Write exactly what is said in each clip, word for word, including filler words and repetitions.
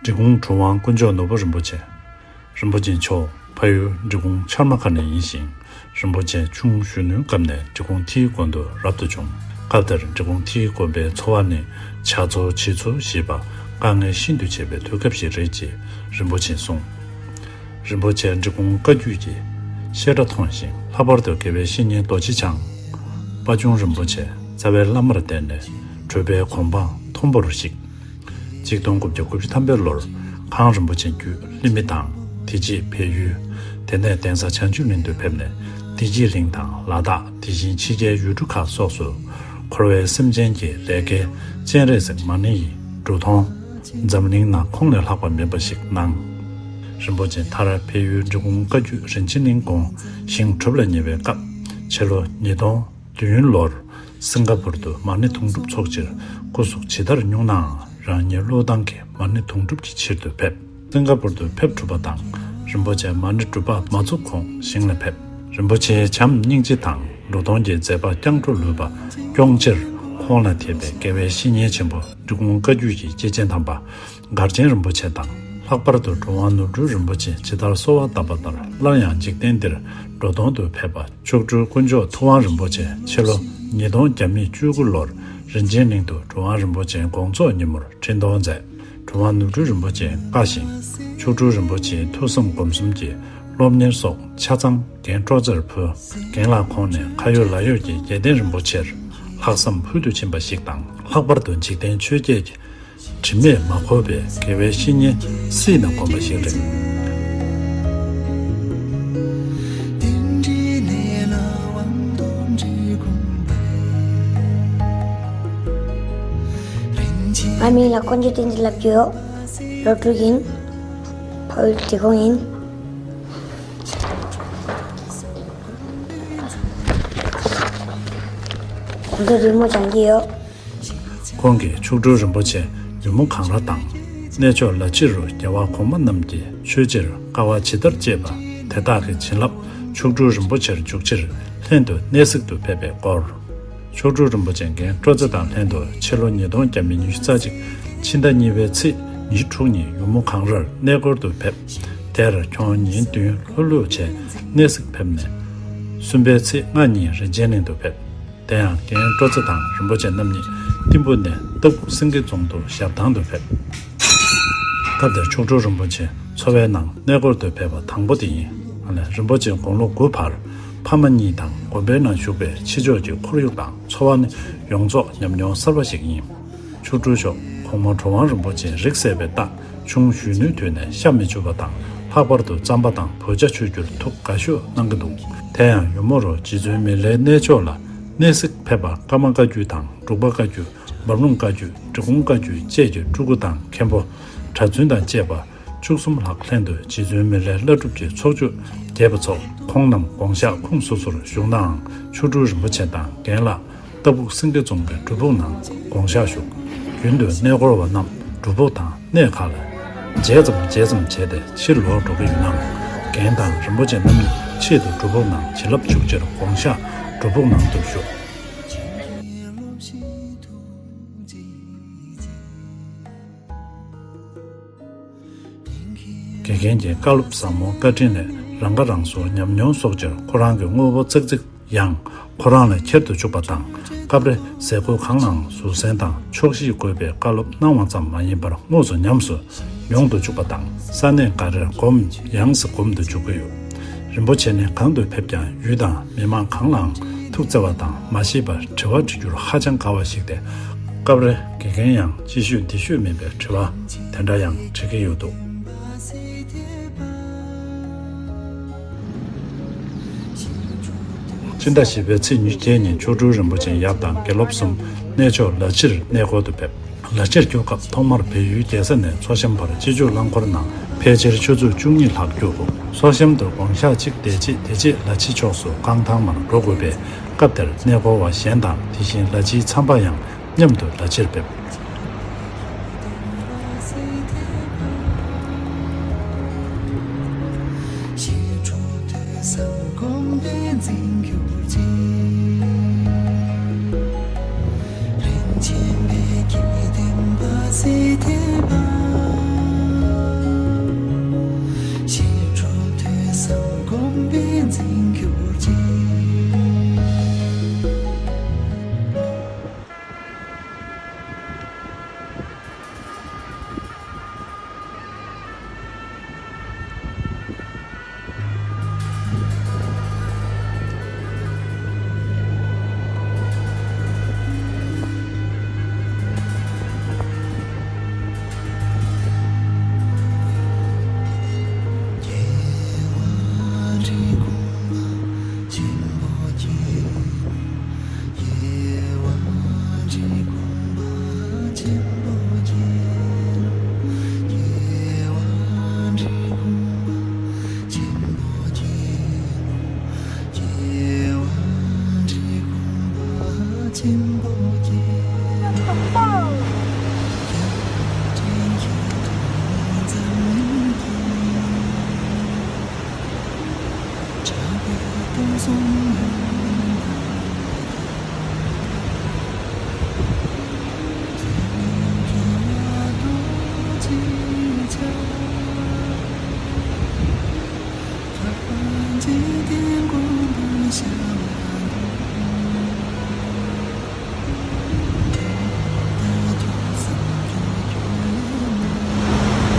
འབྲི་གུང་གྲུབ་དབང་དཀོན་མཆོག་ནོར་བུ་རིན་པོ་ཆེ། རིན་པོ་ཆེ་མཆོག་ཕ་ཡུལ་འབྲི་གུང་ཆར་མ་ཁ་ནས་ཡིན་ཞིང་། རིན་པོ་ཆེ་ཆུང་གཞོན་ནུའི་སྐབས་ནས་འབྲི་གུང་ཐིའི་དགོན་དུ་རབ་ཏུ་བྱུང་། སྐབས་དེར་འབྲི་གུང་ཐིའི་དགོན་པའི་འཚོ་བ་ནི་ཇ་ཚོ་བྱི་ཚོ་ཞེས་པ་དཀའ་ངལ་ཤིན་ཏུ་ཆེ་བའི་དུས་སྐབས་ཤིག་རེད་ཅེས་རིན་པོ་ཆེས་གསུངས། རིན་པོ་ཆེ་འབྲི་གུང་བཀའ་བརྒྱུད་ཀྱི་བཤད་གྲྭ་མཐོང་ཞིང་། ལྷག་པར་དུ་དགེ་བའི་བཤེས་གཉེན་རྡོ་རྗེ་འཆང་དཔལ་འབྱོར་རིན་པོ་ཆེ་རྩ་བའི་བླ་མར་བསྟེན་ནས་གྲུབ་པའི་གོ་འཕང་མཐོན་པོར་གཤེགས། ཆིག་སྟོང་དགུ་བརྒྱ་དགུ་བཅུ་ཐམ་པའི་ལོར་གངས་རིན་པོ་ཆེ་བརྒྱུད་ལི་མི་དང་། དེ་རྗེས་བལ་ཡུལ། དེ་ནས་གདན་ས་བྱང་ཆུབ་གླིང་དུ་ཕེབས་ནས་བདེ་སྐྱིད་གླིང་དང་ལ་དྭགས། དེ་བཞིན་ཕྱི་རྒྱལ་ཡུལ་གྲུ་ཁག་སོགས་སུ་འཁོར་བའི་སེམས་ཅན་གྱི་ལས་སྐལ་སྤྱན་རས་གཟིགས་མ་ཎི་ཡི་འབྲུ་གདུང་འཛམ་གླིང་ན་ཁོང་ལས་ལྷག་པ་མེད་པ་ཞིག་གནང་། རིན་པོ་ཆེ་མཐར་བལ་ཡུལ་འབྲི་གུང་བཀའ་བརྒྱུད་རིན་ཆེན་གླིང་དགོངས་ཞིང་གྲུབ་ལ་ཉེ་བའི་སྐབས། ཕྱི་ལོ་ཉིས་སྟོང་བདུན་ལོར་སིང་ག་པུར་དུ་མ་ཎི་དུང་སྒྲུབ་ཚོགས་ཕྱིར་སྐུ་གཟུགས་ཇི་ལྟར་ཉུང་ནའང་རང་ཉིད་བློས་བཏང་གིས་མ་ཎི་དུང་སྒྲུབ་ཀྱི་ཕྱིར་དུ་ཕེབས། སིང་ག་པུར་དུ་ཕེབས་གྲུབ་པ་དང་རིན་པོ་ཆེ་མ་ཎི་སྒྲུབ་པ་མ་ཚུགས་གོང་ཞིང་ལ་ཕེབས། རིན་པོ་ཆེའི་བྱམས་སྙིང་རྗེ་དང་ལུས་གདུང་གི་མཛད་པ་སྐྱོང་འགྲོ་ལུས་པ་སྐྱོང་ཕྱིར་ཁོང་ལ་ཐེབས་པའི་དགེ་བའི་བཤེས་གཉེན་ཆེན་པོ་འབྲི་གུང་བཀའ་བརྒྱུད་ཀྱི་སྐྱེས་ཆེན་དམ་པ་མགར་ཆེན་རིན་པོ་ཆེ་དང་། ལྷག་པར་དུ་གྲུབ་དབང་ནོར་འཁྲུལ་རིན་པོ་ཆེ་ཇི་ལྟར་གསོལ་བ་བཏབ་པ་ལྟར་སླར་ཡང་འཇིག་རྟེན་འདིར་འགྲོ་དོན་དུ་ཕེབས་པ། མཆོག་སྤྲུལ་དཀོན་མཆོག་ཐུབ་དབང་རིན་པོ་ཆེ་ཕྱི་ལོ་ཉིས་སྟོང་བརྒྱ་མེད་བཅུ་དགུ་ལོར་རིན་ཆེན་གླིང་དུ་གྲུབ་དབང་རིན་པོ་ཆེའི་དགོངས་རྫོགས་ཉིན་མོར་འཕྲིན་གཏོང་མཛད། གྲུབ་དབང་ནོར་འཁྲུལ་རིན་པོ་ཆེ་བཀའ་བཞིན་མཆོག་སྤྲུལ་རིན་པོ་ཆེའི་ཐོས་བསམ་སྒོམ་གསུམ་གྱི་སློབ་གཉེར་སོགས་ཆ་ཚང་རྒན་སྤྲོ་ཚེར་ཕུལ། རྒན་ལགས་ཁོང་ནས་ཁ་ཡོད་ལག་ཡོད་ཀྱིས་རྒྱལ་བསྟན་རིན་པོ་ཆེར་ལྷག་བསམ་ཕུལ་དུ་ཕྱིན་པ་ཞིག་དང་། ལྷག་པར་དུ་འཇིག་རྟེན་ཆོས་བརྒྱད་ཀྱི་དྲི་མས་མ་གོས་པའི་དགེ་བའི་བཤེས་གཉེན་སྲིད་ན་དགོངས་པ་ཞིག་རེད། ང་མིང་ལ་དཀོན་མཆོག་བསྟན་འཛིན་ལབ་ཀྱི་ཡོད། སློབ་ཕྲུག་ཡིན། ཕ་ཡུལ་འབྲི་གུང་ཡིན། ང་ཚོ་རི་མོ་སྦྱང་གི་ཡོད། ཁོང་གིས་མཆོག་སྤྲུལ་རིན་པོ་ཆེ་ཡུ་མོ་གངས་ར་དང་། གནས་མཆོག་ལ་ཕྱི་རུ་རྒྱལ་བ་གོང་མ་རྣམས་ཀྱི་ཆོས་ཕྱིར་དཀའ་བ་ཇི་ལྟར་སྤྱད་པ་དེ་དག་གི་བྱིན་རླབས་མཆོག་སྤྲུལ་རིན་པོ་ཆེར་འཇུག་ཕྱིར་ལྷན་དུ་གནས་གཟིགས་དུ་ཕེབས་པའི་སྐོར། མཆོག་སྤྲུལ་རིན་པོ་ཆེ་རྒན་སྤྲོ་ཚེ་དང་ལྷན་དུ་ཕྱི་ལོ་ཉིས་སྟོང་བརྒྱ་མེད་ཉི་ཤུ་རྩ་གཅིག་ཕྱི་ཟླ་གཉིས་པའི་ཚེས་ཉི་ཤུ་དྲུག་ཉིན་ཡུ་མོ་གངས་རར་གནས་སྐོར་དུ་ཕེབས། དེར་ཁྱོན་ཉིན་བདུན་ལྷོད་ལྷོད་བྱས་གནས་གཟིགས་ཕེབས་ནས། གསུམ་པའི་ཚེས་ལྔ་ཉིན་རིན་ཆེན་གླིང་དུ་ཕེབས། དེ་ཡང་རྒན་སྤྲོ་ཚེ་དང་རིན་པོ་ཆེ་རྣམ་གཉིས་ཏིམ་བུ་ནས་སྟག་ཕུག་སེང་གེ་རྫོང་དུ་ཞབས་ཐང་དུ་ཕེབས། སྐབས་དེར་མཆོག་སྤྲུལ་རིན་པོ་ཆེ་འཚོ་བའི་ནང་གནས་སྐོར་དུ་ཕེབས་པ་དང་པོ་དེ་ཡིན། ཨ་ལས། རིན་པོ་ཆེ་དགུང་ལོ་དགུ་བར་ཕ་མ་གཉིས་དང་དགོན་པའི་ནང་བཞུགས་པའི་ཕྱི་ཕྱོགས་ཀྱི་ཁོར་ཡུག་དང་འཚོ་བ་ནི་ཡོངས་རྫོགས་ཉམས་མྱོང་གསར་པ་ཞིག་ཡིན། མཆོག་སྤྲུལ་མཆོག་གོང་མ་གྲུབ་དབང་རིན་པོ་ཆེའི་རིགས་སད་པའི་རྟགས་ཆུང་གཞོན་ནུའི་དུས་ནས་ཤ་མི་བཅུག་པ་དང་། ལྷག་པར་དུ་རྩམ་པ་དང་བོད་ཇ་མཆོད་རྒྱུར་ཐུགས་དགའ་ཤོས་གནང་གི་འདུག་དེ་ཡང་ཡུ་མོ་རུ་རྗེ་བཙུན་མི་ལའི་གནས་མཆོག་ལ་གནས་གཟིགས་ཕེབས་པ་ཀརྨ་བཀའ་བརྒྱུད་དང་འབྲུག་པ་བཀའ་བརྒྱུད། འབམ་ལུང་བཀའ་བརྒྱུད། འབྲི་གུང་བཀའ་བརྒྱུད་བཅས་ཀྱི་སྤྲུལ་སྐུ་དང་མཁན་པོ། གྲྭ་བཙུན་དང་བཅས་པ་བཅུ་གསུམ་ལྷག་ལྷན་དུ་རྗེ་བཙུན་མི་ལའི་བླ་སྒྲུབ་ཀྱི་ཚོགས་མཆོད་རྒྱས་པ་ཚོགས། ཁོང་རྣམས་དགོངས་ཞག་ཁུངས་སོ་སོར་བཞུགས་ནའང་མཆོག་སྤྲུལ་རིན་པོ་ཆེ་དང་རྒན་ལགས་སྟག་ཕུག་སེང་གེ་རྫོང་གི་སྒྲུབ་ཕུག་ནང་དགོངས་ཞག་བཞུགས། རྒྱུན་དུ་གནས་སྐོར་བ་རྣམས་སྒྲུབ་ཕུག་དང་གནས་ཁག་ལ་མཇལ་ཙམ་མཇལ་ཙམ་བྱས་ཏེ་ཕྱིར་ལོག་འགྲོ་གི་ཡོད་ནའང་། རྒན་དང་རིན་པོ་ཆེ་རྣམ་གཉིས་ཆེད་དུ་སྒྲུབ་ཕུག་ནང་བྱིན་རླབས་འཇུག་ཕྱིར་དགོངས་ཞག་སྒྲུབ་ཕུག་ནང་དུ་བཞུགས། དགེ་རྒན་གྱི་བཀའ་སློབ་ཟབ་མོ་བཀའ་དྲིན་ལས་རང་ཁ་རང་གསོའི་ཉམས་མྱོང་སོགས་ཀྱིས་ཁོ་རང་གི་དངོས་པོ་ཙག་ཙིག་ཡང་ཁོ་རང་ལ་འཁྱེར་དུ་བཅུག་པ་དང་། སྐབས་རེ་ཟས་གོས་གང་ལའང་ཟུར་གསན་དང་ཆོག་ཤེས་དགོས་པའི་བཀའ་སློབ་གནང་བ་ཙམ་མ་ཡིན་པར་དངོས་སུ་ཉམས་སུ་མྱོང་དུ་བཅུག་པ་དང་། ས་གནས་འགའ་རེར་སྒོམ་ཡང་སེ་སྒོམ་དུ་འཇུག་གི་ཡོད། རིན་པོ་ཆེ་ནི་གང་དུ་ཕེབས་ཀྱང་ཡུལ་དང་མི་མང་གང་ལའང་ཐུགས་བརྩེ་བ་དང་མ་ཤེས་པར་དྲི་བ་འདྲི་རྒྱུར་ཧ་ཅང་དགའ་བ་ཞིག་སྟེ། སྐབས་རེ་དགེ་རྒན་ཡང་ཅི་ཤོད་འདི་ཤོད་མིན་པའི་དྲི་བ་དེ་འདྲ་ཡང་དྲི་གི་ཡོད་འདུག་སྤྱི་ཟླ་བཞི་པའི་ཚེས་ཉི་ཤུ་བརྒྱད་ཉིན་མཆོག་སྤྲུལ་རིན་པོ་ཆེ་ཡབ་དང་དགེ་སློབ་གསུམ་གནས་མཆོག་ལ་ཕྱིར་གནས་སྐོར་དུ་ཕེབས། ལ་ཕྱིར་སྐྱོད་སྐབས་ཐོག་མར་བལ་ཡུལ་རྒྱལ་ས་ནས་མཚོ་གཤམ་བར་སྤྱི་སྤྱོད་རླངས་འཁོར་ནང་ཕལ་ཆེར་ཆུ་ཚོད་བཅུ་གཉིས་ལྷག་སྐྱོད་དགོས། མཚོ་གཤམ་དུ་དགོང་ཞག་གཅིག་བསྡད་རྗེས་དེ་རྗེས་ལ་ཕྱི་ཕྱོགས་སུ་རྐང་ཐང་མར་འགྲོ་དགོས་པས། སྐབས་དེར་གནས་སྐོར་བ་གཞན་དང་དེ་བཞིན་ལ་ཕྱིའི་མཚམས་པ་ཡང་མཉམ་དུ་ལ་ཕྱིར་ཕེབས།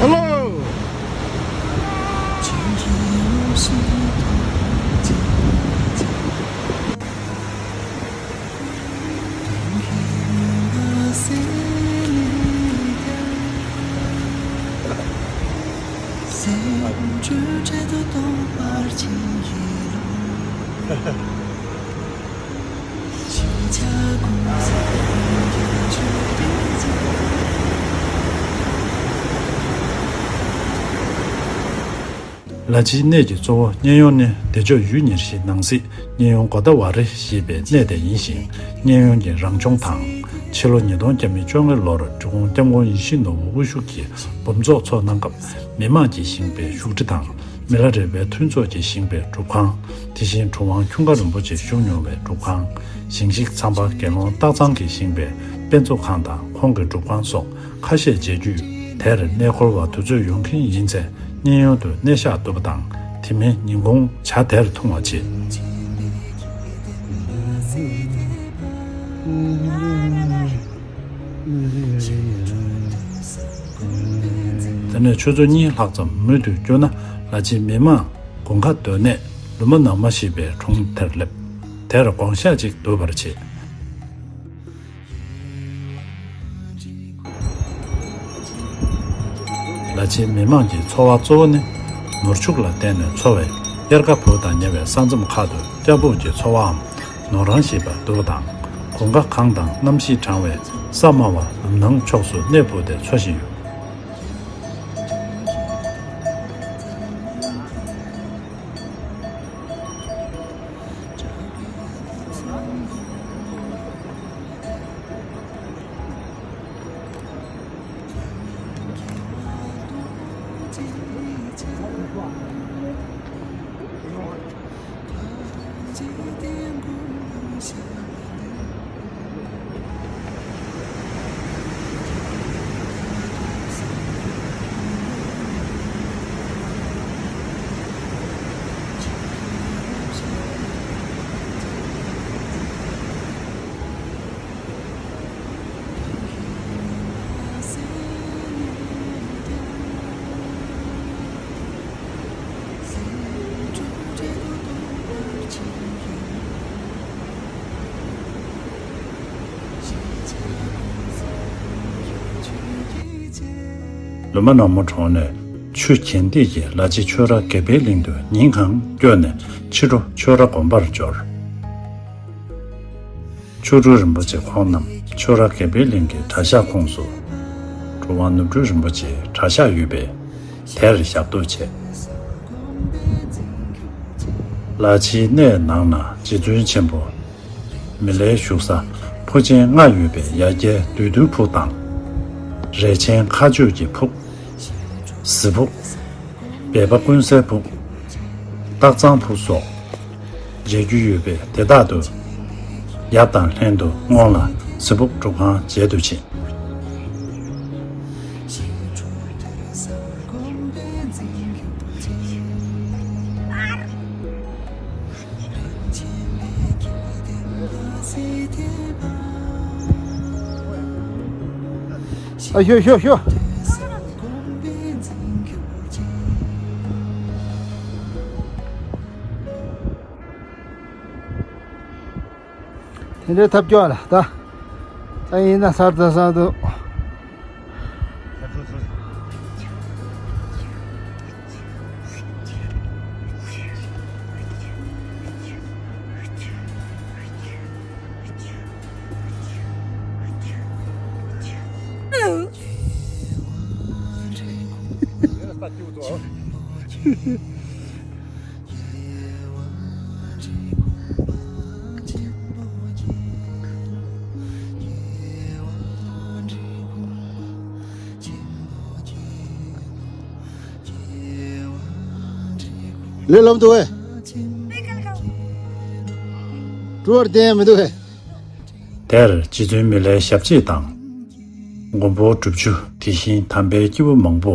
Hello. ལ་ཕྱིའི་གནས་ཀྱི་གཙོ་བོ་གཉན་ཡོང་ནི་བདེ་མཆོག་ཡུལ་ཉེར་བཞི་ནང་གསེས་གཉན་ཡོང་གོ་ད་ཝ་རི་ཞེས་པའི་གནས་དེ་ཡིན་ཞིང་། གཉན་ཡོང་གི་རང་བྱུང་དང་། ཕྱི་ལོ་ཉིས་སྟོང་བརྒྱ་མེད་བཅོ་ལྔ་ལོར་འབྲི་གུང་སྐྱབས་མགོན་ཡིད་བཞིན་ནོར་བུ་དབུ་བཞུགས་ཀྱིས་འབུམ་ཚོགས་འཚོགས་གནང་སྐབས། མི་དམངས་ཀྱིས་བཞེངས་པའི་བཞུགས་ཁྲི་དང་། མི་ལ་རས་པའི་མཐུན་ཚོགས་ཀྱིས་བཞེངས་པའི་སྒྲུབ་ཁང་། དེ་བཞིན་གྲུབ་དབང་ཁྱུང་དགའ་རིན་པོ་ཆེ་བཞུགས་མྱོང་བའི་སྒྲུབ་ཁང་། ཞིང་གཤེགས་ཚངས་པ་དགེ་སློང་སྟག་ཚང་གིས་བཞེངས་པའི་དཔེ་མཛོད་ཁང་དང་ཁོང་གི་སྒྲུབ་ཁང་སོགས་ཁ་ཤས་མཇལ་རྒྱུ་ཡོད། དེར་གནས་སྐོར་བ་དུས་ཚོད་ཡོད་མཁན་ཡིན་ཚེ། གཉན་ཡོང་དུ་གནས་ཤག་བསྡུ་བ་དང་། དེ་མིན་ཉིན་གུང་ཇ་དེར་འཐུང་བ་བྱེད། དེ་ནས་ཆུ་ཚོད་གཉིས་ལྷག་ཙམ་མུ་མཐུད་བསྐྱོད་ན། ལ་ཕྱིའི་མི་དམངས་དགུན་ཁ་སྡོད་གནས་ལུ་མ་ནང་མ་ཞེས་པའི་གྲོང་དེར་སླེབས། དེར་དགོང་ཞག་ཅིག་སྡོད་པར་བྱེད། ལ་ཕྱིའི་མི་དམངས་ཀྱི་འཚོ་བ་གཙོ་བོ་ནི། ནོར་ཕྱུགས་ལ་བརྟེན་ནས་འཚོ་བའི་དབྱར་ཁ་བུ་དང་ཉེ་བའི་ས་མཚམས་ཁག་ཏུ་སྐྱ་སྦུག་གི་འཚོ་བའམ། ནོར་རང་ཞེས་པ་བསྡུ་བ་དང་། དགུན་ཁ་གངས་དང་གནམ་གཤིས་གྲང་བས་ས་དམའ་བ་ལུང་ནང་ཕྱོགས་སུ་གནས་སྤོས་ཏེ་འཚོ་བཞིན་ཡོད། ལུ་མ་ནག་མོ་གྲོང་ནས་ཆུ་གྱེན་ཏིག་གིས་ལ་ཕྱི་ཆོས་ར་དགེ་འཕེལ་གླིང་དུ་ཉིན་གང་བསྐྱོད་ནས་ཕྱི་དྲོ་ཆོས་ར་དགོན་པར་འབྱོར། མཆོག་སྤྲུལ་རིན་པོ་ཆེ་ཁོང་རྣམས་ཆོས་ར་དགེ་འཕེལ་གླིང་གི་གྲྭ་ཤག་ཁོངས་སུ། གྲུབ་དབང་ནོར་སྤྲུལ་རིན་པོ་ཆེའི་གྲྭ་ཤག་ཡོད་པས་དེར་ཞབས་ཏོག་བྱས། ལ་ཕྱིའི་གནས་ནང་ན་རྗེ་བཙུན་ཆེན་པོ་མི་ལའི་བཞུགས་ས་ཕུག་ཆེན་ལྔ་ཡོད་པའི་ཡ་གྱལ་བདུད་འདུལ་ཕུག་དང་། རས་ཆེན་མཁའ་སྤྱོད་ཀྱི་ཕུག། གཟི་ཕུག། སྦལ་པ་ཀུན་གསལ་ཕུག། སྟག་ཚང་ཕུག་སོགས་མཇལ་རྒྱུ་ཡོད་པས། དེ་དག་ཏུ་ཡབ་དང་ལྷན་དུ་སྔོན་ལ་གཟི་ཕུག་སྒྲུབ་ཁང་མཇལ་དུ་ཕྱིན། ཨ་ཤོ་ཤོ་ཤོ། དེ་འདྲའི་ཐབས་སྐྱོ་ལ་ད། ད་ཡིན་ན་གསར་དུ་གསར་དུ། ལས་ལམ་དུ་ཨེ། འགྲོ་བར་བསྟན་མི་འདུག་གས། དེར་རྗེ་བཙུན་མི་ལའི་ཞབས་རྗེས་དང་། མགོན་པོ་སྒྲུབ་ཆུ་དེ་བཞིན་དམ་པའི་སྐྱེས་བུ་མང་པོ་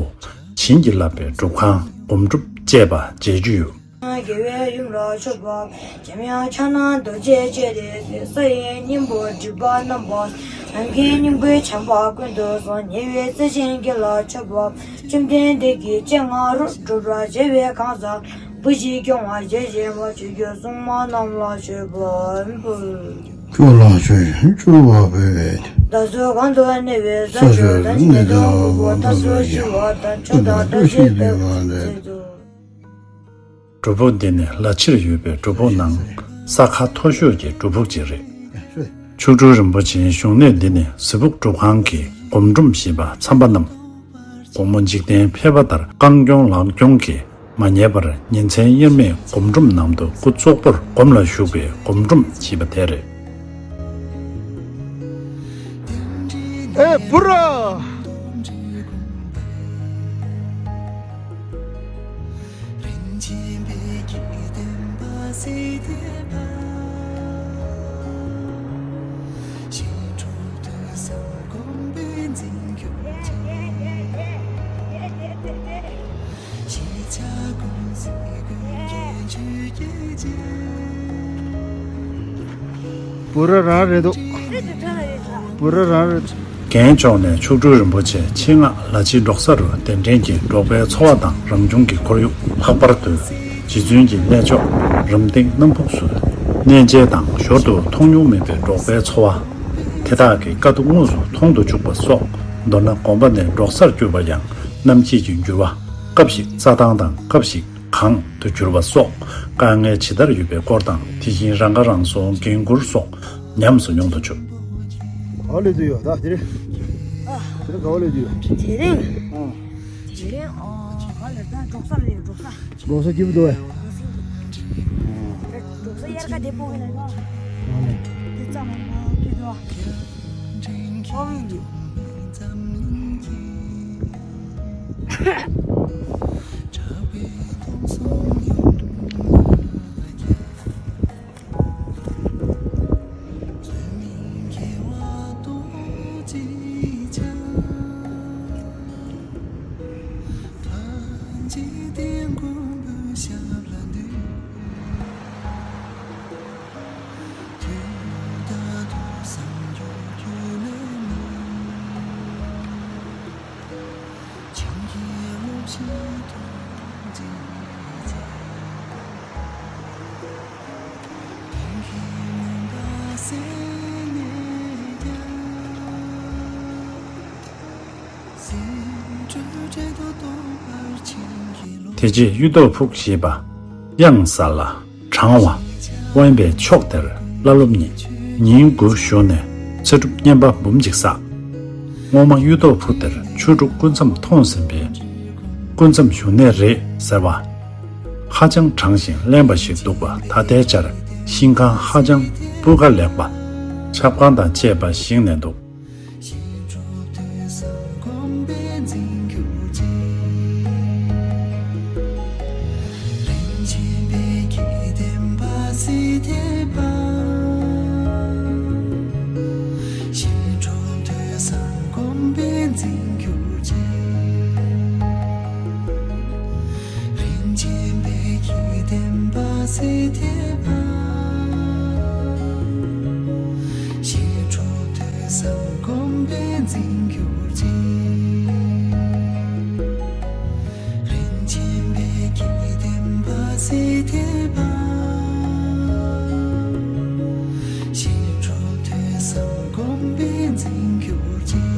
བྱིན་གྱིས་བརླབས་པའི་སྒྲུབ་ཁང་སྒོམ་སྒྲུབ་བཅས་པ་མཇལ་རྒྱུ་ཡོད། རྒྱལ་བའི་ཡུམ་ལ་མཆོད་པ། འཇམ་དབྱངས་ཕྱག་ན་རྡོ་རྗེ་བཅས་ཏེ། ས་ཡི་སྙིང་པོ་སྒྲིབ་པ་རྣམ་པ། ལམ་གྱི་སྙིང་པོའི་བྱམས་པ་ཀུན་ཏུ་བཟང་། ཉེ་བའི་རྩེ་ཆེན་དཀྱིལ་ལ་མཆོད་པ། བཅོམ་ལྡན་འདས་ཀྱི་སྤྱན་སྔ་རུ། སྒྲུབ་པར་བྱ་བའི་གང་ཟག་བུ་ཞིག་སྐྱོང་བར་བྱེད་ཅེས་པ། ཆོས་ཀྱི་སྲུང་མ་རྣམས་ལ་མཆོད་པ་ཕུལ། ཁྱོད་ལ་ཆོས་བྱིན་གྱུར་པ་ཕུལ། བདག་སོགས་གང་དུ་གནས་པའི་ས་ས་ཕྱོགས་ཕྱོགས་ལ་ནི་ནི་དང་དང་པོ་པོ་མཐའ་སོགས་ཞི་བ་དང་། ཆོས་དང་བཀྲ་ཤིས་འཕེལ་བར་མཛད་དོ། སྒྲུབ་ཕུག་འདི་ནི་ལ་ཕྱིར་ཡོད་པའི་སྒྲུབ་ཕུག་ནང་ས་ཁ་མཐོ་ཤོས་ཀྱི་སྒྲུབ་ཕུག་ཅིག་རེད། མཆོག་སྤྲུལ་རིན་པོ་ཆེའི་བཞུགས་གནས་འདི་ནི་གཟི་ཕུག་སྒྲུབ་ཁང་གི་སྒོམ་སྒྲུབ་ཞེས་པ་འཚམས་པ་རྣམས། དགོང་མོ་འཇིག་རྟེན་ཕལ་པ་ལྟར་རྐང་གྱོང་ལག་གྱོང་གིས་མ་ཉལ་བར་ཉིན་མཚན་དབྱེར་མེད་སྒོམ་སྒྲུབ་ནང་དུ་སྐུ་བཙོག་པོར་སྒོམ་ལ་ཞུགས་པའི་སྒོམ་སྒྲུབ་ཞེས་པ་དེ་རེད། ཨེ་བུ་ར། བུ་ར་རང་རེད་འདུག་བུ་ར་རང་རེད། རྒན་མཆོག་ནས་མཆོག་སྤྲུལ་རིན་པོ་ཆེ་ཆེད་མངགས་ལ་ཕྱི་འབྲོག་ས་རུ་གདན་འདྲེན་གྱིས་འབྲོག་པའི་འཚོ་བ་དང་རང་བྱུང་གི་ཁོར་ཡུག་ལྷག་པར་དུ་རྗེ་བཙུན་གྱི་གནས་མཆོག་རམ་སྟེང་གནམ་ཕུགས་སུ་གནས་མཇལ་དང་ཞོར་དུ་མཐོང་མྱོང་མེད་པའི་འབྲོག་པའི་འཚོ་བ་དེ་དག་གི་དཀའ་སྡུག་དངོས་སུ་མཐོང་དུ་བཅུག་པ་སོགས། མདོར་ན་དགོན་པ་ནས་འབྲོག་སར་བསྐྱོད་པ་ཡང་གནམ་དཔྱིད་ཀྱི་འགྱུར་བ། སྐབས་ཤིག་རྩྭ་ཐང་དང་སྐབས་ཤིག་གངས་དུ་གྱུར་བ་སོགས་དཀའ་ངལ་ཇི་ལྟར་ཡོད་པའི་སྐོར་དང་། དེ་བཞིན་རང་ཁ་རང་གསོ་འགན་འཁུར་སོགས་ཉམས་སུ་མྱོང་དུ་བཅུག་ག་པར་སླེབས་དུས་ཡོད་ད་དེ་རིང་། དེ་རིང་ག་པར་སླེབས་དུས་ཡོད། དེ་རིང་། ཨང་། དེ་རིང་ཨ་ག་ལེར་ད་འབྲོག་སར་ཡོད། འབྲོག་ས། འབྲོག་ས་སྐྱིད་པོ་འདུག་ཨེ། འབྲོག་ས་དབྱར་ཁ་བདེ་པོ་གི་ལ་ཡོད། ཨ་ནི། དེ་ཙམ་མང་པོ་སྐྱིད་འདུག་ཨ། ཨོ་མི་འདུག་དེ་རྗེས་གཡུ་ཐོག་ཕུག་ཞེས་པ། གཡང་གཟར་ལ། གྲང་བ། དབེན་པའི་ཕྱོགས་དེར་བླ་སློབ་གཉིས་ཉིན་དགུ་བཞུགས་ནས་ཚེ་སྒྲུབ་བསྙེན་པ་འབུམ་གཅིག་བསགས། སྔོན་མ་གཡུ་ཐོག་ཕུག་དེར་ཆོས་དྲུག་སྐུ་མཚམས་མཐོང་ཟིན་པས། སྐུ་མཚམས་བཞུགས་གནས་རེད་ཟེར་བ། ཧ་ཅང་གྲང་ཞིང་རླན་པ་ཞིག་འདུག་པ། ད་ལྟའི་ཆར་ཤིང་ཁང་ཧ་ཅང་སྤུས་ཀ་ལེགས་པ། ཆབ་ཁང་དང་བཅས་པ་བཞེངས་ནས་འདུག་རིན་ཆེན་པད་ཀྱི་བསྟན་པ་སྲིད་མཐའི་བར། ཞི་ཁྲོ་ཐོས་བསམ་སྒོམ་པས་འཛིན་གྱུར་ཅིག་རིན་ཆེན་པད་ཀྱི་བསྟན་པ་སྲིད་མཐའི་བར། ཞི་ཁྲོ་ཐོས་བསམ་སྒོམ་པས་འཛིན་གྱུར་ཅིག་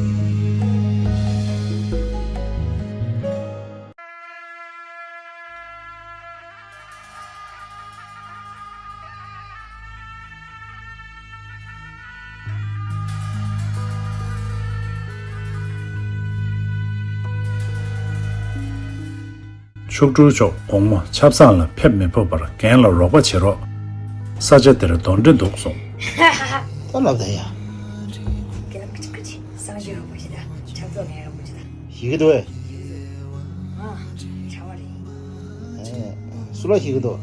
མཆོག་སྤྲུལ་མཆོག་དགོང་མོ་ཆབ་གསང་ལ་ཕེབས་མི་ཕོད་པར་རྒན་ལ་རོགས་པ་བྱེད་རོགས། ས་ཆ་དེར་གདོན་འདྲེ་འདུག་གསུངས། ད་ལབ་ད་ཡ། སྐྱིད་ལ་ཀི་ཅི་ཀི་ཅི་སང་ཞོགས་རོགས་པ་བྱེད་ད། ཆབ་ཚོགས་ལ་རོགས་པ་བྱེད་ད། ཞིག་གི་འདུག་ཨེ། ཨ། ཆ་བ་རེད། ཨེ། སུ་ལ་ཞིག་གི་འདུག་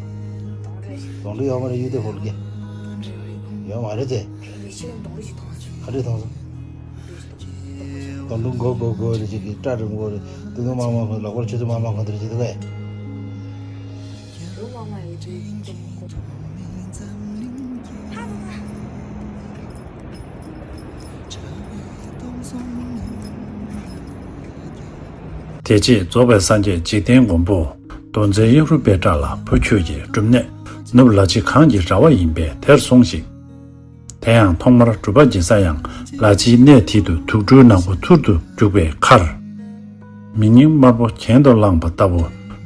གདོན་འདྲེ་ཞིག་གདོན་འདྲེ་ཡོད་མ་རེད། གཡུ་ཐོག་ཕུག་ལ་སྐྱེ། གདོན་འདྲེ་རེད། ཡོད་མ་རེད་དེ། ཁ་རེ་ཐོང་སོང་། ད་ལུག་མགོ་མགོ་མགོ་རེ་ཅིག་གི་སྐྲ་རིང་པོ་རེ་དུ་དུ་མ་མ་ཁོ་ལག་པར་ཆུ་ཚོད་མ་མ་ཁོ་དེ་རེ་ཅིག་འདུག་གས། དེ་རྗེས་རྫོགས་པའི་སངས་རྒྱས་འཇིག་རྟེན་མགོན་པོ་མདོ་འཛིན་གཡག་རུ་པའི་བྲག་ལ་བུ་ཁྱོད་ཀྱི་སྒྲུབ་གནས་ནུབ་ལ་ཕྱི་གངས་ཀྱི་ར་བ་ཡིན་པས་དེར་སོང་ཞིག། དེ་ཡང་ཐོག་མར་སྒྲུབ་པ་བགྱི་ས་ཡང་ལ་ཕྱིའི་གནས་དེ་དུ་དུག་སྦྲུལ་ནག་པོ་ཐུར་དུ་རྒྱུག་པའི་ཁར། མི་སྙིང་དམར་པོ་གྱེན་དུ་བླངས་པ་ལྟ་བུ་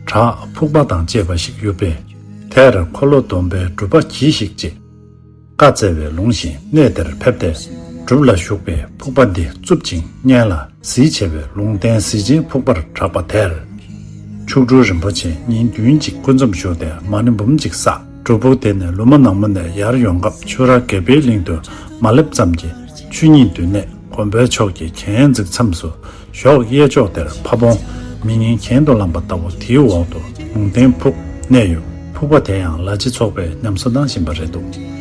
བྲག་ཕུག་པ་དང་བཅས་པ་ཞིག་ཡོད་པས། དེར་འཁོར་ལོ་སྡོམ་པའི་སྒྲུབ་པ་གྱིས་ཤིག་ཅེས་བཀའ་སྩལ་བས་ལུང་བཞིན་གནས་དེར་ཕེབས་ཏེ། སྒྲུབ་ལ་ཞུགས་པས་ཕུག་པ་འདི་བཙུབས་ཅིང་སྙན་ལ་གཟི་བྱས་པའི་ལུང་བསྟན་གཟི་ཆེན་ཕུག་པར་གྲགས་པ་དེར། མཆོག་སྤྲུལ་རིན་པོ་ཆེ་ཉིན་བདུན་གཅིག་སྐུ་མཚམས་བཞུགས་ཏེ་མ་ཎི་འབུམ་གཅིག་བསགས། སྒྲུབ་ཕུག་དེ་ནས་ལོ་མ་ནག་མོ་ནས་ཡར་ཡོང་སྐབས་ཆུ་ར་དགེ་བའི་གླིང་དུ་མ་སླེབས་ཙམ་གྱི་ཆུ་གཉིས་འདུས་གནས་མགོན་པོའི་ཕྱོགས་ཀྱི་གྱེན་འཛེགས་མཚམས་སུ། གཞོགས་གཡས་ཕྱོགས་དེར་ཕ་བོང་མི་སྙིང་གྱེན་དུ་བསླངས་པ་ལྟ་བུ་དེའི་འོག་ཏུ་ལུང་བསྟན་ཕུག་གནས་ཡོད། ཕུག་པ་དེ་ཡང་ལ་ཕྱི་ཚོགས་པས་ཉམས་གསོ་གནང་བཞིན་པ་རེད་འདུག།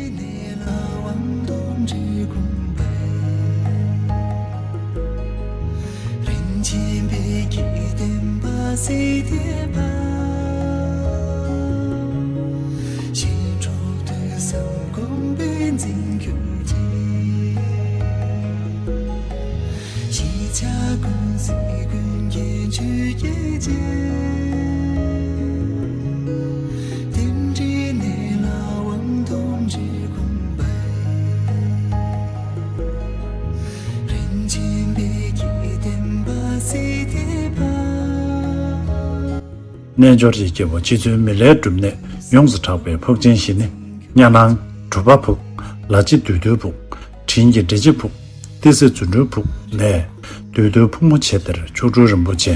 རྣལ་འབྱོར་གྱི་རྒྱལ་པོ་རྗེ་བཙུན་མི་ལའི་སྒྲུབ་གནས་ཡོངས་སུ་གྲགས་པའི་ཕུག་ཆེན་བཞི་ནི། གཉའ་ནང་སྒྲུབ་པ་ཕུག། ལ་ཕྱི་བདུད་འདུལ་ཕུག། དྲིན་གྱི་འབྲས་ལྕེ་ཕུག། ཏི་སེ་རྫུ་འཕྲུལ་ཕུག་ལས། བདུད་འདུལ་ཕུག་མོ་ཆེ་དེར་མཆོག་སྤྲུལ་རིན་པོ་ཆེ་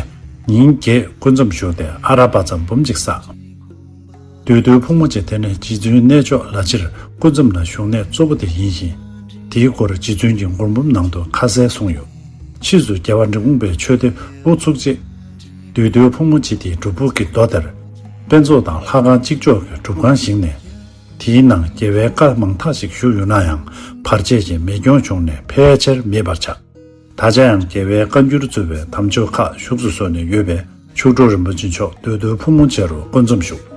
ཉིན་བརྒྱད་སྐུ་མཚམས་བཞུགས་ཏེ་ཨ་ར་པ་ཙམ་འབུམ་གཅིག་བསགས། བདུད་འདུལ་ཕུག་མོ་ཆེ་དེ་ནི་རྗེ་བཙུན་གནས་མཆོག་ལ་ཕྱིར་སྐུ་མཚམས་ལ་བཞུགས་གནས་གཙོ་བོ་དེ་ཡིན་ཞིང་། དེའི་སྐོར་རྗེ་བཙུན་གྱི་མགུར་འབུམ་ནང་དུ་ཁ་གསལ་གསུངས་ཡོད། ཕྱིས་སུ་རྒྱལ་བ་འབྲི་གུང་པའི་ཆོས་སྡེ་དབུ་ཚུགས་རྗེས། བདུད་འདུལ་ཕུག་མོ་ཆེ་དེའི་སྒྲུབ་ཕུག་གི་མདོ་དེར། དཔེ་ཚོགས་དང་ལྷ་ཁང་གཅིག་ལྕོགས་ཀྱི་སྒྲུབ་ཁང་བཞེངས་ནས། དེའི་ནང་རྒྱལ་བའི་བཀའ་མང་དག་ཞིག་བཞུགས་ཡོད་ན་ཡང་བར་ཆད་ཀྱིས་མེ་སྐྱོན་བྱུང་ནས་ཕལ་ཆེར་མེད་པར་ཆགས། ད་ཆ་ཡང་རྒྱལ་བའི་བཀའ་འགྱུར་གཙོས་པའི་དམ་ཆོས་ཁག་བཞུགས་སུ་གསོལ་ནས་ཡོད་པས་མཆོག་སྤྲུལ་རིན་པོ་ཆེ་མཆོག་བདུད་འདུལ་ཕུག་མོ་ཆེ་རུ་སྐུ་མཚམས་བཞུགས།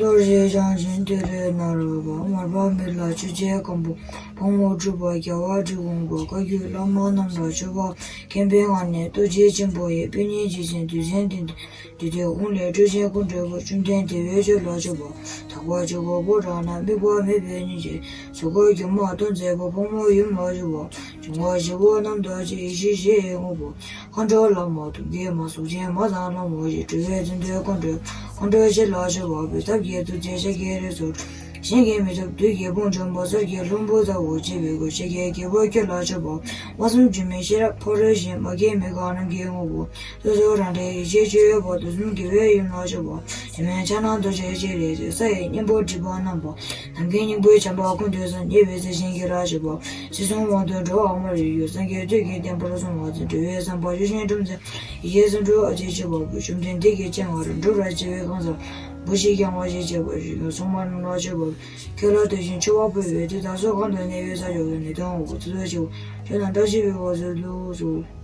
མདོར་བྱས་བྱང་ཆེན་ཏུ་རེ་ན་རོ་པ། མར་པ་མི་ལ་ཆོས་རྗེ་སྒམ་པོ། ཕག་མོ་གྲུ་པ་རྒྱལ་བ་འབྲི་གུང་པ། བཀའ་བརྒྱུད་བླ་མ་རྣམས་ལ་མཆོད་པ། མཁན་པོའི་ངག་ནས་རྡོ་རྗེ་ཆེན་པོ་ཡི། དཔེ་རྙིང་རྗེ་བཙུན་དུས་མཚན་བསྟན་ཏེ། འདི་དུས་དབང་ལས་སྤྲོས་བཅས་ཀུན་གྲོལ་བ། བཅོམ་ལྡན་བདེ་བའི་ཆོས་ལ་སྤྱོད་པ། དག་པ་བཅུ་པོ་པོ་རང་ན་དམིགས་པ་མེད་པའི་གཉིས་ཀྱིས། གཟུགས་སྐུ་སྒྱུ་མ་སྟོང་མཛད་པ། ཕག་མོ་ཡུམ་ལ་སྤྱོད་པ། འབྱུང་བ་བཞི་པོ་རྣམས་དག་བྱེད་ཡེ་ཤེས་བཞི་ཡི་དངོས་པོ། མཁའ་འགྲོ་བླ་མ་དུམ་བརྒྱད་མ། གཟུགས་ཅན་མ་དང་ལྷ་མོ་བཞི། གྲུབ་པའི་བརྩོན་འགྲུས་ཀུན་གྲོལ་ཀུན་གྲོལ་ཆེ་ལ་སྤྱོད་པ། བོད་ཐབས་ཀྱི་ཐུགས་རྗེ་ཤཱཀྱའི་རིགས་སུ། གཞན་གྱིས་མི་ཐུབ་བདུད་ཀྱི་དཔུང་འཇོམས་པ། གསེར་གྱི་ལྷུན་པོ་ལྟ་བུ་བརྗིད་པའི་སྐུ། ཆེ་གེའི་རྒྱལ་པོ་ཁྱོད་ལ་མཆོད་པ། དབང་གསུམ་འབྱུང་མེད་ཤེས་རབ་ཕ་རོལ་ཕྱིན། མ་སྐྱེས་མི་འགག་རྣམས་ཀྱི་དངོས་པོ། སོ་སོ་རང་འདྲའི་ཡེ་ཤེས་སྤྱོད་ཡུལ་བ། དུས་གསུམ་དགེ་བའི་ཡུམ་ལ་མཆོད་པ། དྲི་མེད་ཕྱག་ན་རྡོ་རྗེ་ཅེས་རེག་བྱ། ས་ཡི་གཉེན་པོ་སྒྲིབ་པ་རྣམ་པ། ནམ་མཁའི་སྙིང་པོའི་བྱམས་པ་ཀུན་ཏུ་སོང་། མཉེས་པའི་ཚེ་བཞིན་གྱི་ལ་སྤྱོད་པ། སྲིད་གསུམ་དབང་དུ་འགྲོ་བ་མ་རིག་ཡུལ། སངས་རྒྱས་དུས་ཀྱི་བསྟན་པར་སྲུང་བ་འཛིན། གྲུབ་པའི་བསམ་པ་ཡུལ་ཅན་སྒྲུབ་མཛད། ཡེ་ཤེས་སེམས་སྤྲོ་ཨ་ཏི་ཤ་བ་བུ། བཅོམ་ལྡན་འདས་ཀྱི་སྤྱན་སྔར་འགྲོ་བར་བྱེད་པའི་གང་ཟག་བུ་ཞིག་ཀྱང་བ་ཞིག་བྱེད་པ་ཞིག་ཡང་སྲུང་མ་རྣམས་ལ་སྤྱོད་པ། ཁྱོད་ལ་བསྟོད་ཅིང་མཆོད་པ་ཕུལ་བས། དེ་དག་སོགས་གང་དུ་གནས་པའི་ས་ཕྱོགས་སུ། ནད་གདོན་དབང་པོ་ཚེ་ཚད་ཆེ་བ། ཆོས་རྣམས་བཀྲ་ཤིས་པའི་འོད་ཟེར་ལུས་སུ།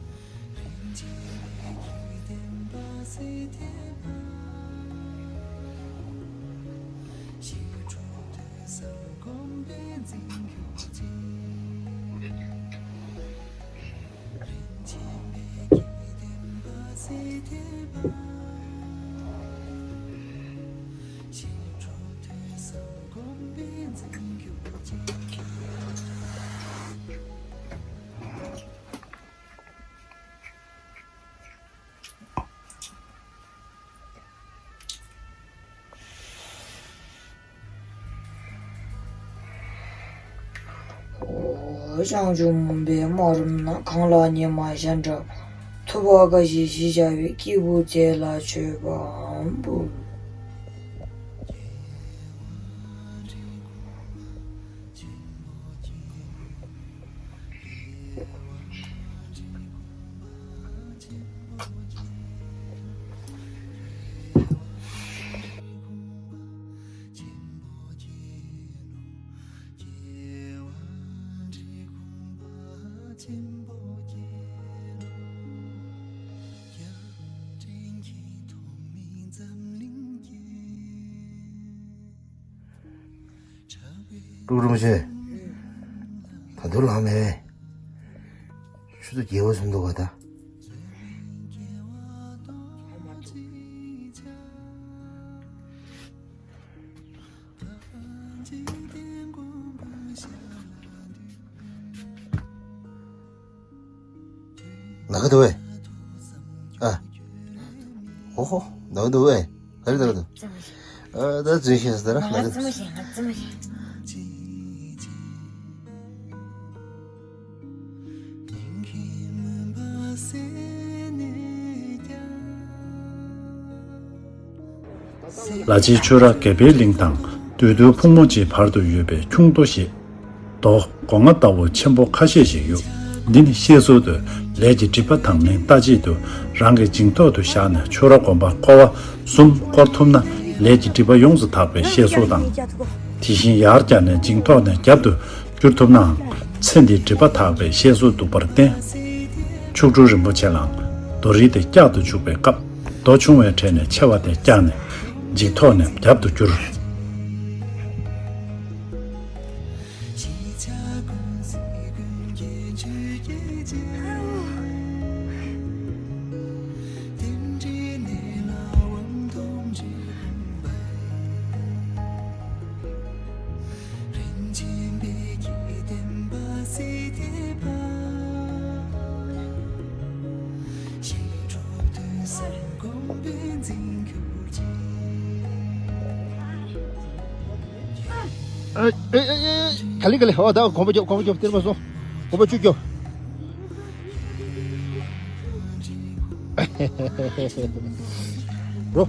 ཞང་ཞུང་མུན་པའི་སྨག་རུམ་ན། གངས་ལ་ཉི་མ་ཞལ་འདྲ། ཐུབ་པ་དགའ་བཞིན་ཞི་བྱ་བའི། སྐྱེས་བུ་མཛད་ལ་མཆོད་པ་འབུལ། ཀྲུག་རིན་པོ་ཆེ། ད་དུང་ལངས་མེད། ཆུ་ཚོད་བརྒྱད་པ་ཟིན་འདུག་ག་ད། ན་ག་འདུག་བས། ཨ། ཧོ་ཧོ། ན་ག་འདུག་བས། ག་རེ་ན་ག་འདུག་ཨ། ད་རྫུན་བཤད་ཟེར་ན་ན་ག་འདུག་རྫུན་མ་བཤད། ང་རྫུན་མ་བཤད། ལ་ཕྱིའི་ཆོས་ར་དགེ་འཕེལ་གླིང་དང་བདུད་འདུལ་ཕུག་མོ་བཅས་བར་དུ་ཡོད་པའི་ཁྱུང་རྡོ་ཞེས་རྡོ་སྒོ་ང་ལྟ་བུ་ཆེན་པོ་ཁ་ཤས་ཤིག་ཡོད། འདི་ནི་བཤད་སྲོལ་དུ་ལས་ཀྱི་སྒྲིབ་པ་དག་མིན་ལྟ་བྱེད་དུ་རང་གི་འཇིང་ཐོག་ཏུ་བཞག་ནས་ཆོས་ར་སྒོམ་པ་འཁོར་བ་གསུམ་བསྐོར་ཐུབ་ན་ལས་ཀྱི་སྒྲིབ་པ་ཡོངས་སུ་དག་པའི་བཤད་སྲོལ་དང་། དེ་བཞིན་ཡར་བཀྱགས་ནས་འཇིང་ཐོག་ནས་རྒྱབ་ཏུ་བསྐྱུར་ཐུབ་ནའང་ཚེ་འདིའི་སྒྲིབ་པ་དག་པའི་བཤད་སྲོལ་འདུག་པར་བརྟེན། མཆོག་སྤྲུལ་རིན་པོ་ཆེ་ལའང་རྡོ་རིལ་དེ་བཀྱག་ཏུ་བཅུག་པའི་སྐབས་རྡོ་ཆུང་བའི་གྲས་ནས་ཆེ་བ་དེ་བཀྱག་ནས་འཇིག་ཐོག་ནས་རྒྱབ་ཏུ་བསྐྱུར། ཨེ་ཨེ་ཨེ་ཨེ། ག་ལེ་ག་ལེ། ཨོ་ད་གོམ་པ་རྒྱོབ། གོམ་པ་རྒྱོབ། སྟེར་མ་སོང་། གོམ་པ་བཅུ་རྒྱོབ། རོ།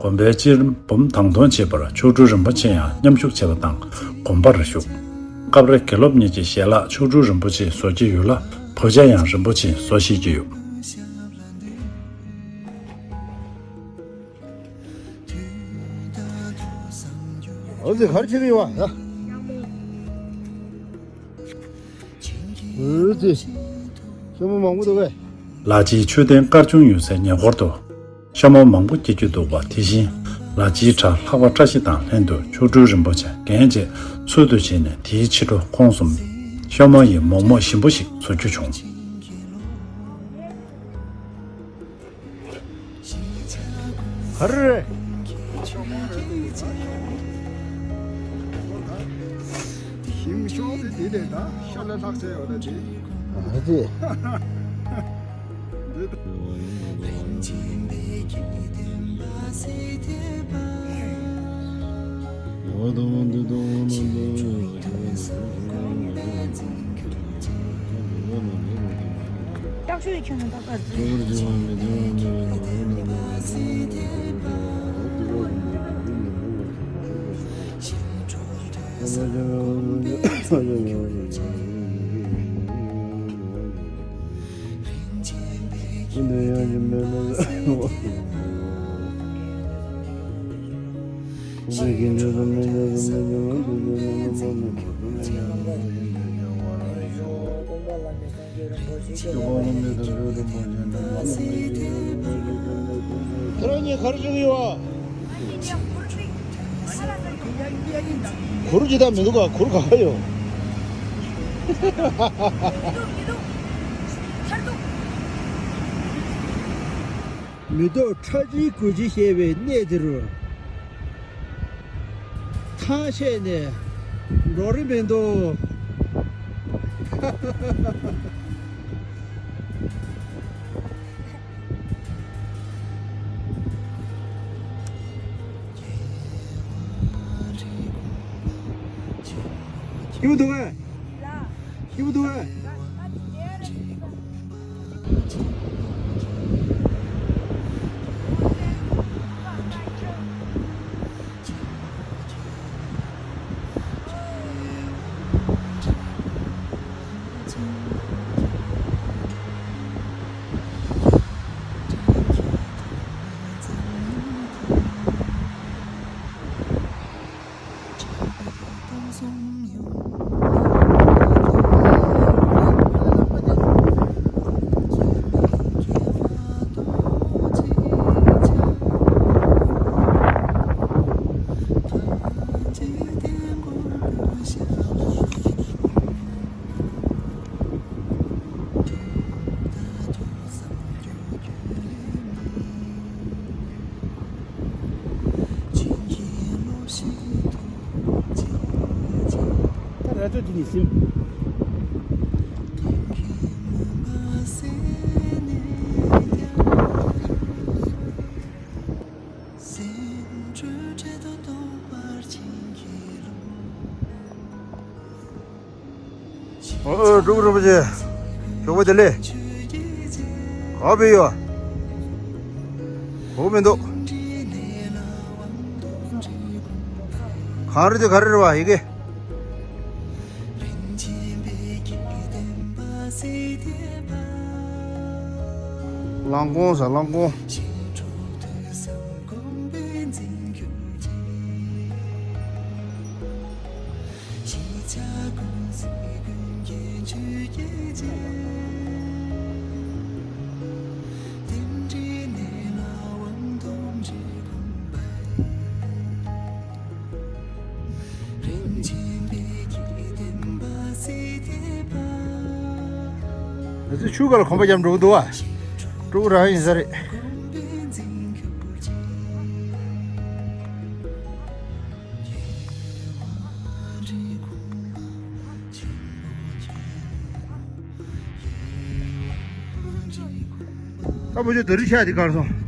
དགོན་པའི་སྤྱིར་འབུམ་དང་འདོན་བྱེད་པར་མཆོག་སྤྲུལ་རིན་པོ་ཆེ་ཡང་མཉམ་ཞུགས་བྱས་པ་དང་དགོན་པར་བཞུགས། སྐབས་རེ་དགེ་སློབ་གཉིས་ཀྱི་ཞལ་ལག་མཆོག་སྤྲུལ་རིན་པོ་ཆེའི་བཟོ་བྱེད་ཡོད་ལ་བོད་ཇ་ཡང་རིན་པོ་ཆེས་བཟོ་ཤེས་ཀྱི་ཡོད། འོ་ཙི་གར་ཆེ་གི་ཡོད་ཨ། འོ་ཙི་ཤ་མོ་མང་པོ་འདུག་གས། ལ་ཕྱིའི་མཆོད་རྟེན་དཀར་ཆུང་ཡོད་སའི་ཉེ་འཁོར་དུ། ཤ་མོ་མང་པོ་སྐྱེ་རྒྱུ་འདུག་པ་དེ་བཞིན་ལ་ཕྱིའི་བྲག་ལྷག་པ་བཀྲ་ཤིས་དང་ལྷན་དུ་མཆོག་སྤྲུལ་རིན་པོ་ཆེ་རྒྱན་བཅས་ཚུལ་དུ་བྱས་ནས་དེའི་ཕྱི་དྲོ་ཁོང་གསུམ་ཤ་མོ་ཡི་མོག་མོག་ཞིམ་པོ་ཞིག་བཟོ་རྒྱུ་བྱུང་། ག་རེ་རེད། ཞིམ་ཤོས་དེ་དེ་རེད་ད། ཤ་ལ་ལྷག་བྱས་ཡོད་ད་དེ། ཨ་ཙི། ཁྱེད་རང་གཉིས་ག་རེ་བྱེད་ཀྱི་ཡོད། གུར་ཇི་ལྟར་མི་འདུག་ག་གུར་ག་པར་ཡོད། མི་ཐོག་ཁྲ་ཆིལ་གོས་ཆིལ་ཞེས་པའི་གནས་དེ་རུ། ཐང་ཆད་ནས་འགྲོ་རིན་མི་འདུག་སྐྱིད་པོ་འདུག་གས། སྐྱིད་པོ་འདུག་གས། ད་ར་ཏོ་དེ་ནི་སིམ། ཨོ་ཨོ། འབྲུག་རིན་པོ་ཆེ། ཞོགས་པ་བདེ་ལེགས། ག་པར་ཡོད། གོ་མི་འདུག་གངས་རི་དེ་ག་རེ་རེད་བ་ཡི་གེ། གླང་གོང་ཟེར། གླང་གོང་། ང་ཚོས་ཆུ་ཁ་ལ་གོམ་པ་རྒྱབ་འགྲོ་གི་འདུག་བ། སྤྲོ་པོ་རང་ཡིན་ས་རེད། ད་བུ་ཆུ་དེ་རིང་ཤར་དེ་གར་སོང་།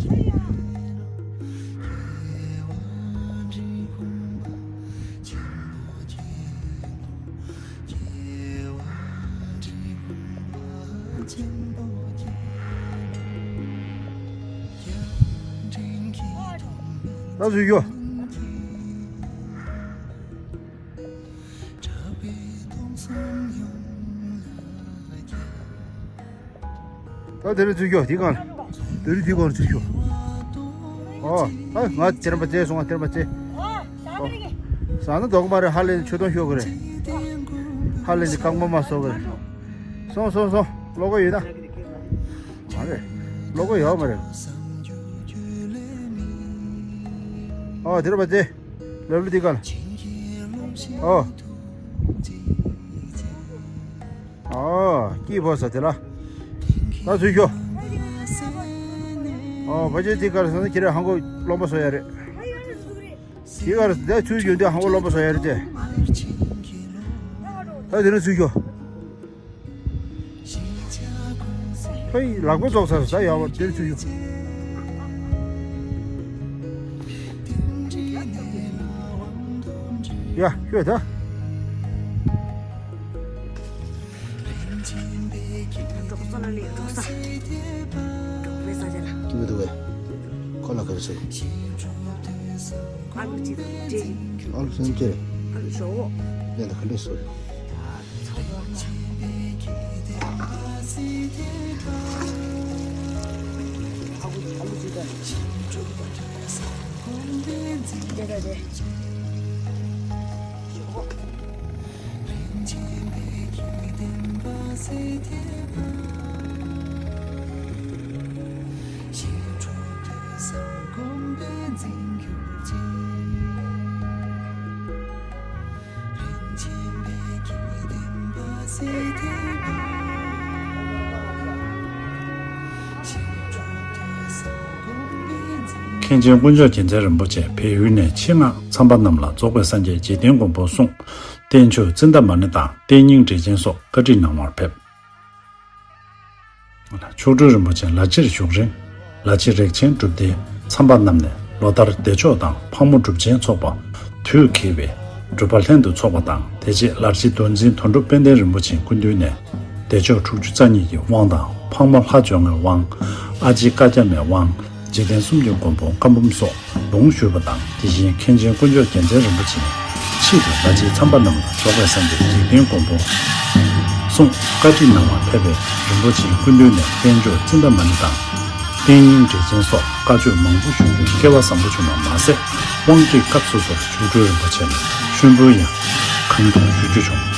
ད་ཚུར་ཤོག་ད་དེ་རིང་ཚུར་ཤོག་དེ་གང་ལ། དེ་རིང་དེ་གང་ལ་ཚུར་ཤོག་ཨོ། ཨ། ང་དེ་རིང་པ་ཙེ་སོང་། ང་དེ་རིང་པ་ཙེ། ཨོ། ཟ་ན་དོགས་མ་རེད། ཧ་ལས་ཆུ་དོང་ཤོར་གི་རེད། ཧ་ལས་ཀྱི་རྐང་པ་མ་སོ་གི་རེད། སོང་སོང་སོང་། ལོག་གི་ཡོད་ན། མ་རེད། ལོག་གི་ཡོད་མ་རེད། ཨོ་དེ་རིང་པ་ཙེ། ལབ་ལུ་དེ་གང་ལ། ཨོ། ཨོ། སྐྱིད་པོ་ས་དེ་ལ། ད་ཚུར་ཤོག་ཨོ། ཕ་ཆེན་དེ་གར་སོང་ན་ཁྱེད་རང་ཧང་གོ་རློན་པ་བཟོ་ཡ་རེད། དེ་གར་ད་ཚུར་ཡོང་དུས་ཧང་གོ་རློན་པ་བཟོ་ཡ་རེད་དེ། ད་དེ་ནས་ཚུར་ཤོག་ཕ་ཡི་ལག་པ་རྫོགས་ཚར་སོང་། ད་ཡག་པོ་དེར་ཚུར་ཤོག་ཡ། ཤོད་ད། གྲོགས་པོ་ཚོ་ལ་ལས་འགྲོ་ས། གྲོགས་པོའི་ས་ཆ་ལ། ཀི་མི་འདུག་གས། ཁོ་ལ་ག་རེ་ཟེར། ཨ་ལུ་ཅིག་དང་འདྲེ་ཡིན། ཨ་ལུ་སེམས་ཅན་རེད། ཨ་ལུ་ཞོག་འོ། ལན་ད་ག་འདྲས་སོ། ཚ་བ་ལ། ཨ་ཁུ་ཨ་ལུ་ཅིག་དང་འདྲེ་དང་འདྲེ། ཞོག་འོ། མཁན་ཆེན་དཀོན་མཆོག་རྒྱལ་མཚན་རིན་པོ་ཆེ་བལ་ཡུལ་ནས་ཆེད་མངགས་ཚངས་པ་རྣམས་ལ་རྫོགས་པའི་སངས་རྒྱས་འཇིག་རྟེན་མགོན་པོ་གསུང་། བསྟན་བཅོས་ཙིནྟ་མ་ཎི་དང་བསྟན་རྙིང་འགྲེལ་ཆེན་སོགས་བཀའ་ཁྲིད་གནང་བར་ཕེབས། མཆོག་སྤྲུལ་རིན་པོ་ཆེ་ལ་ཕྱིར་བཞུགས་རིང་། ལ་ཕྱི་རིགས་ཆེན་སྒྲུབ་སྡེའི་ཚངས་པ་རྣམས་ནས་ལོ་ལྟར་བདེ་མཆོག་དང་ཕག་མོ་སྒྲུབ་ཆེན་ཚོགས་པ། དུས་འཁེལ་བའི་སྒྲུབ་པ་ལྷན་དུ་ཚོགས་པ་དང་། དེ་རྗེས་ལ་ཕྱི་མདོ་འཛིན་དོན་གྲུབ་དཔལ་ལྡན་རིན་པོ་ཆེའི་སྐུ་མདུན་ནས་བདེ་མཆོག་དྲུག་ཅུ་རྩ་གཉིས་ཀྱི་དབང་དང་། ཕག་མོ་ལྷ་བཅོ་ལྔའི་དབང་། ཨ་ཕྱི་བཀའ་རྒྱ་མའི་དབང་། འཇིག་རྟེན་གསུམ་གྱི་མགོན་པོ་བཀའ་འབུམ་སོགས་ལུང་ཞུས་པ་དང་། དེ་བཞིན་མཁན་ཆེན་དཀོན་མཆོག་རྒྱལ་མཚན་རིན་པོ་ཆེ་ཕྱིས་སུ་ལ་ཕྱིའི་ཚངས་པ་རྣམས་ལ་རྫོགས་པའི་སངས་རྒྱས་འཇིག་རྟེན་མགོན་པོ་གསུང་བཀའ་ཁྲིད་གནང་བར་ཕེབས་པས། རིན་པོ་ཆེའི་སྐུ་མདུན་ནས་བསྟན་བཅོས་ཙིནྟ་མ་ཎི་དང་། བསྟན་རྙིང་འགྲེལ་ཆེན་སོགས་བཀའ་ཆོས་མང་པོ་ཞུ་རྒྱུའི་སྐལ་བ་བཟང་པོ་བྱུང་བ་མ་ཟད། དབང་ཁྲིད་སྐབས་སོ་སོར་མཆོག་སྤྲུལ་རིན་པོ་ཆེ་ནས་མཆོད་འབུལ་ཡང་། ཡིན་དང་ཞུ་རྒྱུ་བྱུང་།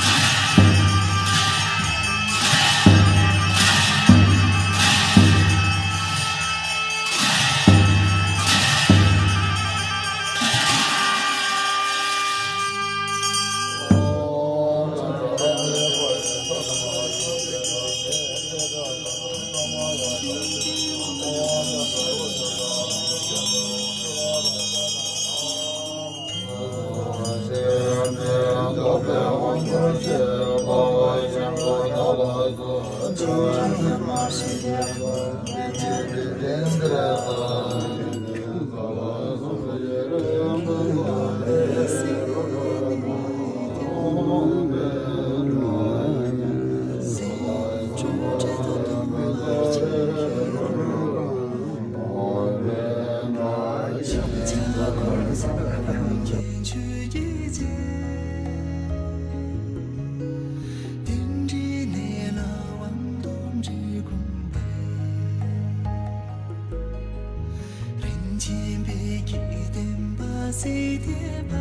རིན་ཆེན་བདེ་སྐྱིད་བསྟན་པ་སྲིད་མཐའི་བར།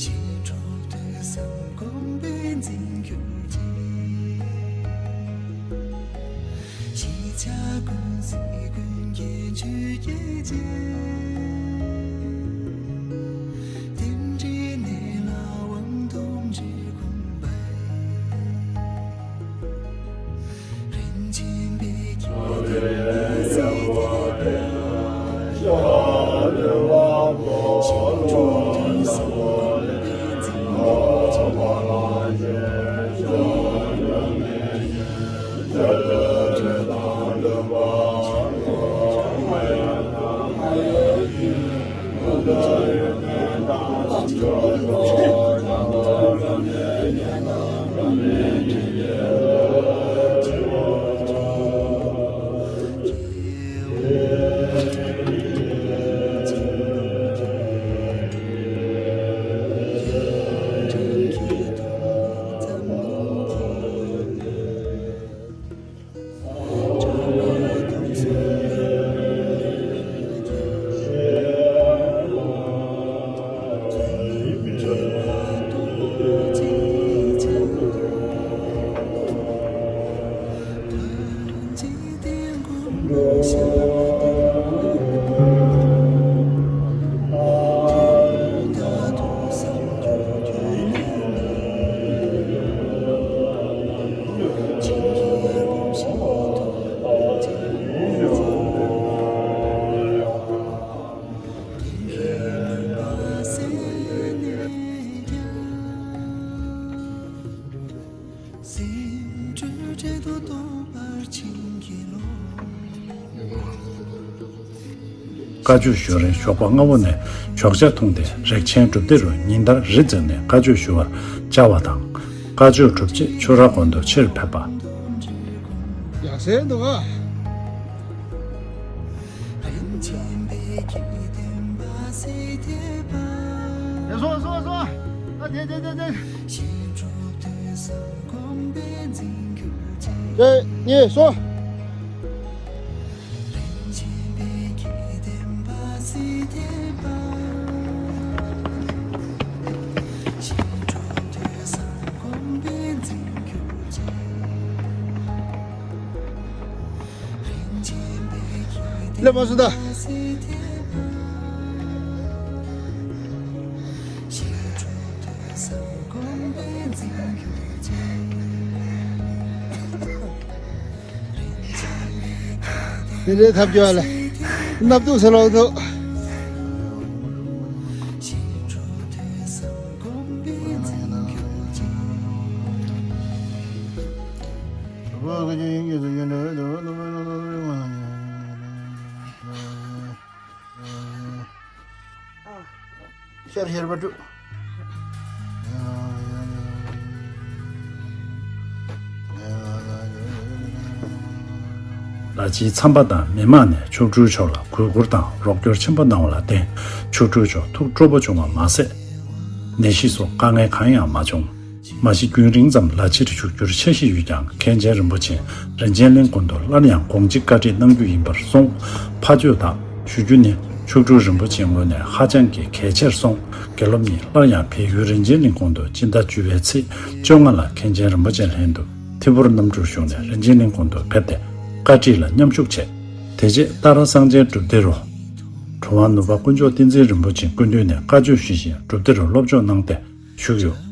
ཞིང་འབྲོག་དུས་བཟང་གོང་འཕེལ་འཛིན་གྱུར་ཅིག་གཞིས་ཆགས་ཀུན་གཟིགས་ཀུན་མཁྱེན་ཆོས་ཀྱི་རྗེ། རྟེན་འབྲེལ་གནས་ལ་དབང་ཐོབ་འབྲི་གུང་པའི། བཀའ་ཆོས་ཞུ་རིང་ཞོགས་པ་སྔ་བོ་ནས་ཇོ་བྱ་འཐུང་སྟེ་རེག་ཆེན་སྒྲུབ་སྡེ་རུ་ཉིན་ལྟར་རི་འཛེགས་ནས་བཀའ་ཆོས་ཞུ་བར་བཅར་བ་དང་། བཀའ་ཆོས་གྲུབ་རྗེས་ཆུ་རགས་དགོན་དུ་ཕྱིར་ཕེབས་པ། ཡག་སེ་འདུག་ག་ཡ་སོང་སོང་སོང་། ཨ་དེ་དེ་དེ་དེ། དེ་གཉིས་སོང་། སླེབས་མ་སོང་ད། དེ་འདྲའི་ཐབས་སྐྱོ་བ་ལ་སྣབས་དུག་ཟེར་ལོག་འདུག་ཤར་ཤར་བ་དྲུག་ལ་ཕྱིའི་ཚན་པ་དང་མི་མང་ནས་མཆོག་སྤྲུལ་མཆོག་ལ་གུས་བཀུར་དང་རོགས་སྐྱོར་ཆེན་པོ་གནང་བ་ལ་བརྟེན། མཆོག་སྤྲུལ་མཆོག་ཐུགས་སྤྲོ་པོ་བྱུང་བ་མ་ཟད། ནད་གཞི་སོགས་དཀའ་ངལ་གང་ཡང་མ་བྱུང་། མ་གཞི་རྒྱུན་རིང་ཙམ་ལ་ཕྱིར་བཞུགས་རྒྱུར་འཆར་གཞི་ཡོད་ཀྱང་། མཁན་ཆེན་རིན་པོ་ཆེ་རིན་ཆེན་གླིང་དགོན་དུ་སླར་ཡང་དགོངས་གཅིག་བཀའ་ཁྲིད་གནང་རྒྱུ་ཡིན་པར་གསུངས། ཕ་ཆོས་དག་ཞུ་རྒྱུ་ནི། མཆོག་སྤྲུལ་རིན་པོ་ཆེའི་ངོས་ནས་ཧ་ཅང་གི་གལ་ཆེར་སོང་། དགེ་སློབ་གཉིས་སླར་ཡང་བལ་ཡུལ་རིན་ཆེན་གླིང་གོང་དུ་སྤྱི་ཟླ་བཅུ་པའི་ཚེས་བཅོ་ལྔ་ལ་མཁན་ཆེན་རིན་པོ་ཆེ་ལྷན་དུ་ཐིམ་ཕུར་རྣམ་སྤྲུལ་བཞུགས་ནས་རིན་ཆེན་གླིང་གོང་དུ་ཕེབས་ཏེ་བཀའ་ཁྲིད་ལ་མཉམ་ཞུགས་བྱས། དེ་རྗེས་ཏཱ་ར་གསང་ཆེན་སྒྲུབ་སྡེ་རུ་གྲུབ་དབང་ནུབ་པ་དཀོན་མཆོག་བསྟན་འཛིན་རིན་པོ་ཆེའི་སྐུ་མདུན་ནས་བཀའ་ཆོས་ཞུས་ཤིང་སྒྲུབ་སྡེ་རུ་སློབ་སྦྱོང་གནང་སྟེ་བཞུགས་ཡོད།